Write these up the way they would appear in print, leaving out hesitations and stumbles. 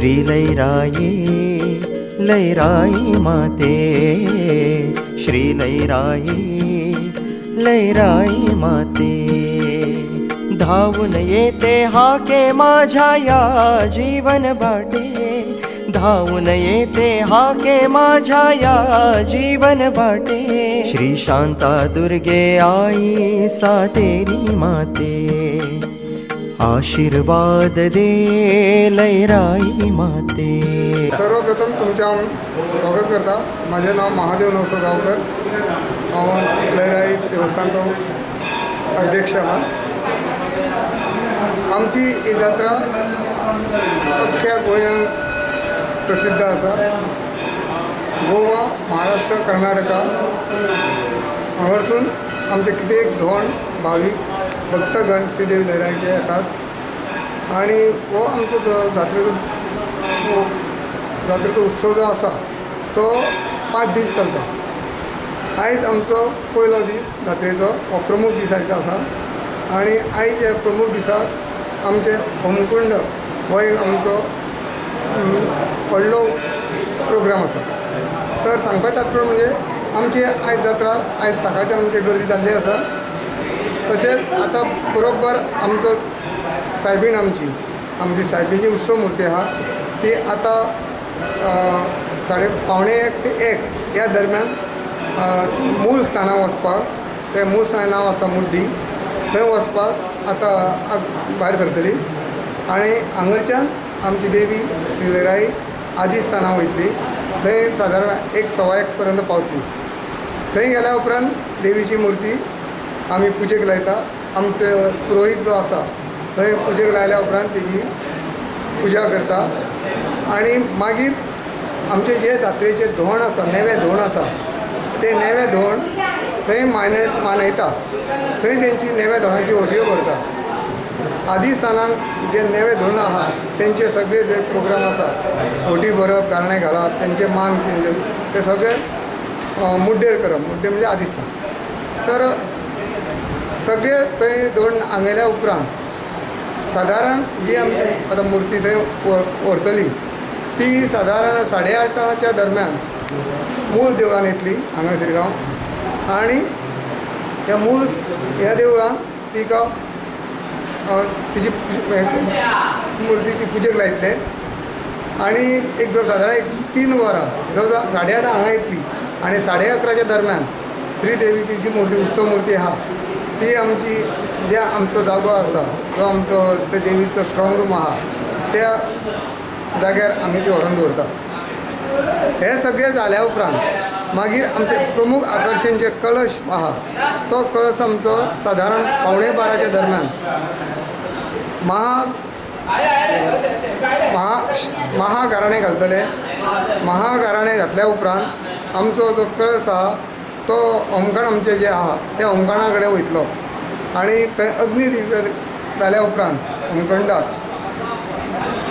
श्री लैराई लैराई माते, श्री लैराई लैराई माते। धावून येते हाके माझ्या या जीवन वाटे, धावून येते हाके माझ्या या जीवन वाटे। श्री शांता दुर्गे आई सातेरी माते, आशीर्वाद दे लैराई माते। सर्वप्रथम तुमचें हांव स्वागत करता। म्हाजें नांव महादेव नवसो गांवकर। हांव लयराई देवस्थानचो अध्यक्ष आहा। आमची ही जात्रा अख्ख्या गोंयांत प्रसिद्ध आसा। गोवा, महाराष्ट्र, कर्नाटका हांगासून आमचे कितें धोंड भावीक भक्तगण श्रीदेवी लयराईचे येतात आनी हो आमचो जात्रेचो जात्रेचो उत्सव जो आसा तो 5 दीस चलता। आयज आमचो पयलो दीस जात्रेचो, हो प्रमुख दीस आयचो आसा आनी आयज ह्या प्रमुख दिसाक आमचे होमकुंड हो एक आमचो व्हडलो प्रोग्राम आसा। तर सांगपा तात्पर्य म्हणजे आमची आयज जात्रा आयज सकाळच्यान आमची गर्दी जाल्ली आसा। तशेंच आतां बरोबर आमचो सायबीण आमची आमची सायबीणची उत्सव मुर्ती आहा ती आतां 12:45 ते 1 ह्या दरम्यान मूळ स्थानाक वचपाक, तें मूळ स्थाना नांव आसा मुड्डी, थंय वचपाक आतां भायर सरतली आनी हांगाच्यान आमची देवी श्री लयराई आदी स्थानाक वयतली। थंय सादारण 1 1:15 पर्यंत पावतली। थंय गेल्या उपरांत देवीची मुर्ती आमी पुजेक लायता। आमचो पुरोहीत जो आसा थंय पुजेक लायल्या उपरांत तेजी पुजा करता आनी मागीर आमचे जे जात्रेचे धोंड आसा, नेवे धोंड आसा, ते नेवे धोंड थंय मानयता। थंय तेंची नेवे धोंडाची होटयो करता। आदी स्थानाक जे नेवे धोंड आहा तेंचे सगळे जे प्रोग्राम आसा, होटी भरप, गारणें घालप, तेंचे मान तेंचे ते सगळे मुड्डेर करप, मुड्डे म्हणजे आदिस्थान। तर सगळे थंय धोंड आंगयल्या उपरांत सादारण जी आमची आतां मुर्ती थंय व्हरतली ती सादारण 8:30च्या दरम्यान मूळ देवळान येतली हांगा शिरगांव आनी त्या मूळ ह्या देवळान तिका तिची मुर्ती ती पुजेक लायतले आनी एक जो सादारण एक 3 वरां जवळ जवळ 8:30 हांगा येतली आनी 11:30च्या दरम्यान श्री देवीची जी मुर्ती उत्सव मुर्ती आहा ती आमची जे आमचो जागो आसा जो आमचो ते देवीचो स्ट्रॉंग रूम आहा त्या जाग्यार आमी ती व्हरून दवरता। हें सगळें जाल्या उपरांत मागीर आमचें प्रमुख आकर्शण जे कळश आहा तो कळस आमचो सादारण 11:45च्या दरम्यान महागाराणें घालतले। महागाराणें घातल्या उपरांत आमचो जो कळस आहा तो होमखण आमचें जें आहा त्या होमखणा कडेन वयतलो आनी थंय अग्निदिव्य जाल्या उपरांत होमखंडाक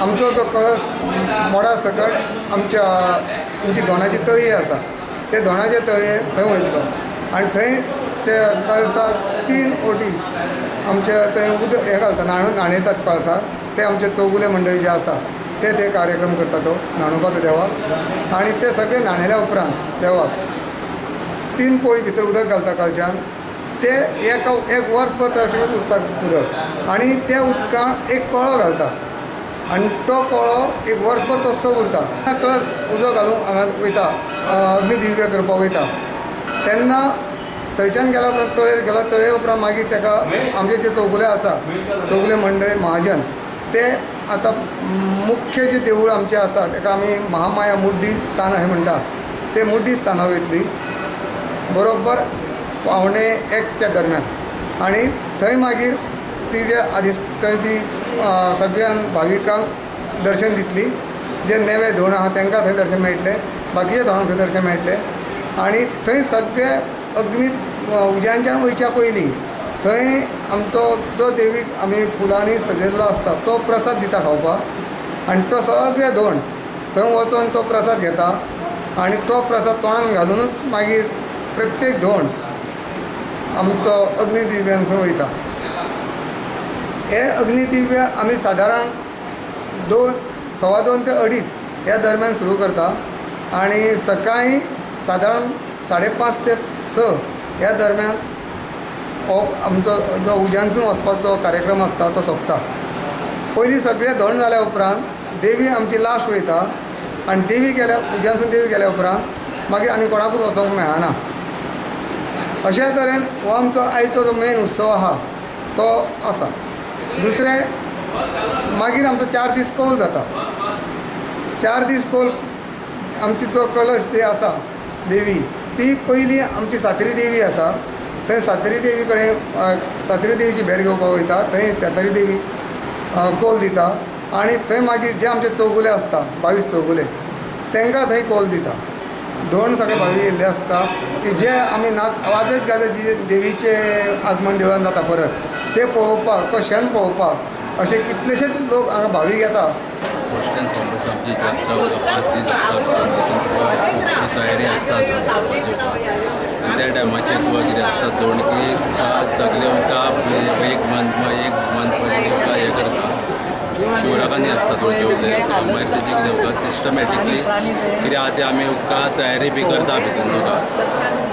आमचो जो कळस मोडा सकट आमच्या आमची दोणाची तळी आसा ते दोणाचे तळये थंय वयतलो आनी थंय ते कळसाक 3 ओटी आमच्या थंय उदक हें घालता, न्हाणयतात कळसाक। ते आमचे चौगुले मंडळी जे आसा ते ते कार्यक्रम करता तो न्हाणोवपाचो देवाक आनी ते सगळे न्हाणयल्या उपरांत देवाक 3 पोळी भितर उदक घालता कळशान, ते एक वर्सभर तशें उरता उदक आनी त्या उदकान एक कळो घालता आनी तो कळो एक वर्सभर तस्सो उरता। कळस उदक घालूंक हांगा वयता अग्निदिव्य करपाक वयता तेन्ना थंयच्यान गेल्या उपरांत तळयेर गेलो, तळये उपरांत मागीर ताका आमचे जे चौगुले आसा चौगुले मंडळी महाजन ते आतां मुख्य जे देवूळ आमचें आसा ताका आमी महामाया मुड्डी स्थान अशें म्हणटा, ते मुड्डी स्थानार वयतली बरोबर 12:45च्या दरम्यान आनी थंय मागीर ती जे आदी थंय ती सगळ्यांक भाविकांक दर्शन दितली। जे नेवे धोंड आहा तांकां थंय दर्शन मेळटलें, बाकीच्या धोंडांक थंय दर्शन मेळटलें आनी थंय सगळे अग्नी उज्यांच्यान वयच्या पयलीं थंय आमचो जो देवीक आमी फुलांनी सजयल्लो आसता तो प्रसाद दिता खावपाक आनी तो सगळे धोंड थंय वचोन तो प्रसाद घेता आनी तो प्रसाद तोंडान घालुनूच मागीर प्रत्येक धोंड आमचो अग्निदिव्यांसून वयता। हे अग्निदिव्य आमी सादारण 2 2:15 ते 2:30 ह्या दरम्यान सुरू करता आनी सकाळीं सादारण 5:30 ते 6 ह्या दरम्यान हो आमचो जो उज्यानसून वचपाचो कार्यक्रम आसता तो सोंपता. पयलीं सगळें धोंड जाल्या उपरांत देवी आमची लास्ट वयता आनी देवी गेल्या उज्यानसून देवी गेल्या उपरांत मागीर आनी कोणाकूच वचोंक मेळना. अशे तरेन हो आमचो आयचो जो मेन उत्सव आसा तो आसा. दुसरें मागीर आमचो 4 दीस कौल जाता. 4 दीस कौल आमची जो कळश ती आसा देवी ती पयली आमची सातेरी देवी आसा. थंय सातेरी देवी कडेन सातेरी देवीची भेट घेवपाक वयता. थंय सातेरी देवी कौल दिता आनी थंय मागीर जे आमचे चौगुले आसता 22 चौगुले तांकां थंय कौल दिता. धोंड सगळे भावी येयल्ले आसता की जे आमी नाच वाजयत गाजयत जी देवीचें आगमन देवळान जाता परत ते पळोवपाक तो क्षण पळोवपाक अशे कितलेशेच लोक हांगा भावीक येता. फर्स्ट अँड फॉरमोस्ट आमची जात्रा 5 दीस आसता, तितून खुबशी तयारी आसता आनी त्या टायमाचेर तुका कितें आसता धोंड की तुका सगळे तुका एक मंथ पयलीं तुका हें करता शिवराकांनी आसता थोडे जेवले मागीर तेजें कितें तुका सिस्टमॅटिकली कितें आहा तें आमी तुका तयारी बी करता भितून तुका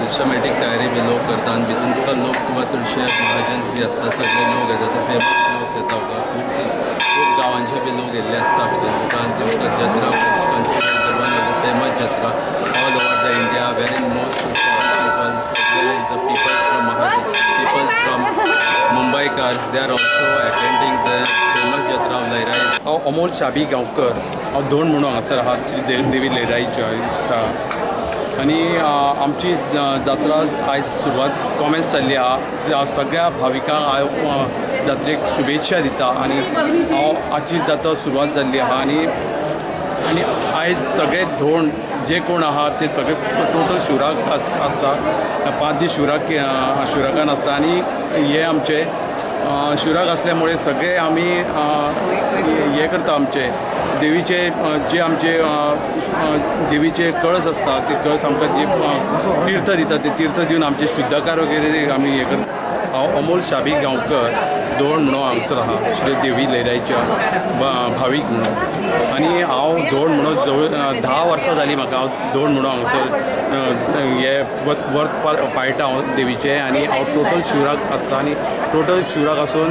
सिस्टमॅटीक तयारी बी लोक करता आनी भितून तुका लोक तुका चडशे महाजन्स बी आसता सगळे लोक येता ते फेमस लोक येता तुका खूब गांवांचे बी लोक येयल्ले आसता भितून तुका आनी ती तुका जात्रा considered the one of the famous jatra all over the India where in most peoples as well as the peoples from Mahajan peoples from Mumbaikars they are also attending the famous jatra of Lairai. हांव अमोल शाबी गांवकर, हांव धोंड म्हणून हांगासर आहा श्री देवी लयराईच्या दिसता. आनी आमची जात्रा आयज सुरवात कॉमेन्स जाल्ली आहा. हांव सगळ्या भाविकांक हांव जात्रेक शुभेच्छा दिता आनी हांव आजची जात्रा सुरवात जाल्ली आहा. आनी आनी आयज सगळे धोंड जे कोण आहा ते सगळे टोटल शिवराक आसता. 5 दीस शिवराकान आसता. आनी हे आमचे शिवराक आसल्या मुळे सगळे आमी हे करता आमचे देवीचे जे आमचे देवीचे कळस आसता ते कळस आमकां जे तीर्थ दिता ते तीर्थ दिवन आमचे शुद्धकार वगैरे आमी हे करता. हांव अमोल शाबी गांवकर धोंड म्हणून हांगसर आहा श्री देवी लयराईच्या भावीक म्हणून. आनी हांव धोंड म्हणून जवळ 10 वर्सां जालीं म्हाका हांव धोंड म्हणून हांगसर हे वर्त पाळटा हांव देवीचें. आनी हांव टोटल शिवराक आसता आनी टोटल शिवराक आसून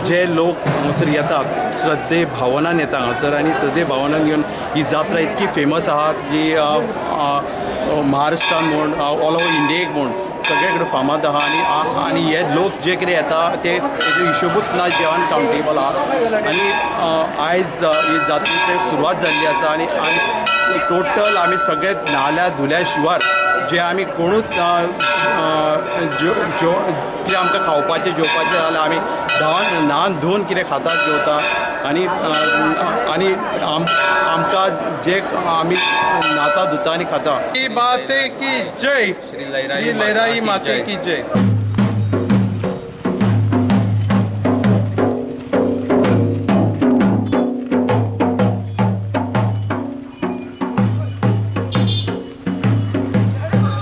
जे लोक हांगासर येतात श्रद्धे भावनान येता हांगासर आनी श्रद्धे भावनान येवन ही जात्रा इतकी फेमस आहा की महाराष्ट्रान म्हूण ऑल ओवर इंडियेक म्हूण सगळे कडेन फामाद आहा. आनी आनी हे लोक जे कितें येता ते तेजो हिशोबूच ना जेवण कावंटेबल आहा. आनी आयज ही जात्रेची सुरवात जाल्ली आसा. आनी आनी टोटल आमी सगळे न्हाल्या धुल्या शिवार जे आमी कोणूच कितें आमकां खावपाचें जेवपाचें जाल्यार आमी धांवन न्हावन धुवन कितें खाता जेवता. आनी आनी आमकां जे आमी न्हाता धुता आनी खाता. माते की जय, श्री श्री लयराई माते की जय.